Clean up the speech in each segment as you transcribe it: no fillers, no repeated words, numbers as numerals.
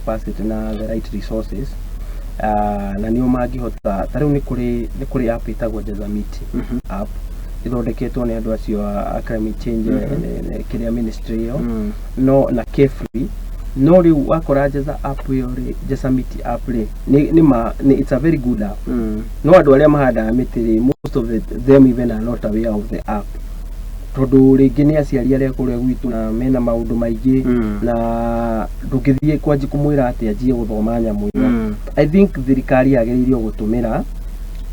capacity na the right resources, na nĩo mangĩhota. Ta rĩu nĩ kũrĩ app ĩtagwo Jazamiti app, ĩthondeketwo nĩ andũ acio a climate change, kĩrĩa ministry ĩyo, no na KEFRI. No rĩu wakora Jaza app ĩyo rĩ, Jazamiti app rĩ, nĩ ma nĩ it's a very good app, no andũ arĩa mahandaga mĩtĩ rĩ, most of them even are not aware of the app, tondũ rĩngĩ nĩ aciari arĩa kũrĩa gwitũ na mena maũndũ maingĩ, na ndũngĩthiĩ kwanji kũmwĩra atĩ anjie gũthoma nyamũ ĩyo. I think thirikari yagĩrĩirwo gũtũmĩra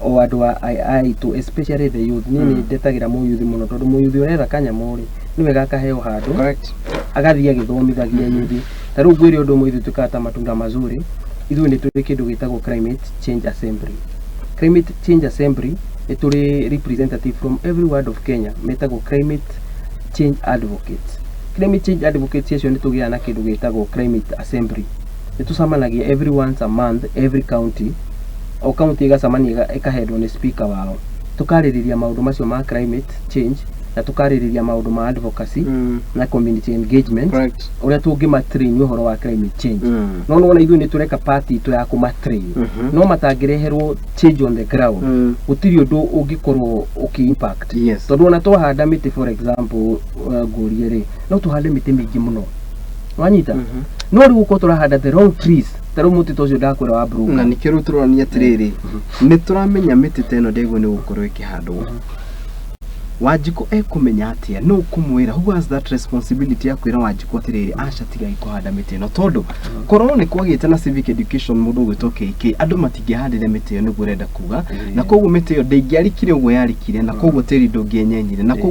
o andũ aitũ, especially the youth. Niĩ nĩ ndetagĩra mũyuthi mũno, tondũ mũyuthi ũretha kanyamũ rĩ, nĩ wega akaheo handũ agathiĩ agĩthomithagia yuthi. Ta rĩu ngwĩre ũndũ ũmwe, ithuĩ twĩkaga ta Matunda Mazuri, ithuĩ nĩ tũrĩ kĩndũ gĩtagwo Climate Change Assembly. Climate Change Assembly, nĩ tũrĩ representative from every ward of Kenya metagwo climate change advocates. Climate change advocates acio nĩ tũgĩaga na kĩndũ gĩtagwo Climate Assembly. Nĩ tũcemanagia every once a month, every county, o county ĩgacemania, ĩkahendwo nĩ speaker wao, tũkarĩrĩria maũndũ macio ma climate change na tũkarĩrĩria maũndũ ma advocacy na community engagement, ũrĩa tũngĩmatrain ũhoro wa climate change. No nĩwona ithuĩ nĩ tũreka part itũ ya kũmatrain, no matangĩreherwo change on the ground, gũtirĩ ũndũ ũngĩkorwo ũkĩ impact, tondũ ona twahanda mĩtĩ, for example, ngũrie rĩ, no tũhande mĩtĩ mĩingĩ mũno, wanyita, no rĩu gũkorwo tũrahanda the wrong trees, ta rĩu mũtĩ ta ũcio ndakwĩra wa broker. Na nĩkĩo rĩu tũronania atĩrĩrĩ, nĩ tũramenya mĩtĩ ta ĩno ndĩagĩrĩirwo nĩ gũkorwo ĩkĩhandwo. Wanjikũ ekũmenya atĩa? No kũmwĩra, who has that responsibility ya kwĩra Wanjikũ atĩrĩrĩ, aca, tigai kũhanda mĩtĩ ĩno? Tondũ korwo nĩ kwagĩte na civic education, mũndũ ũgwĩtwo KK, andũ matingĩhandire mĩtĩ ĩyo, nĩguo ũrenda kuga, na koguo mĩtĩ ĩyo ndĩngĩarikire ũguo yarikire, na koguo tĩri ndũngĩenyenyire na koguo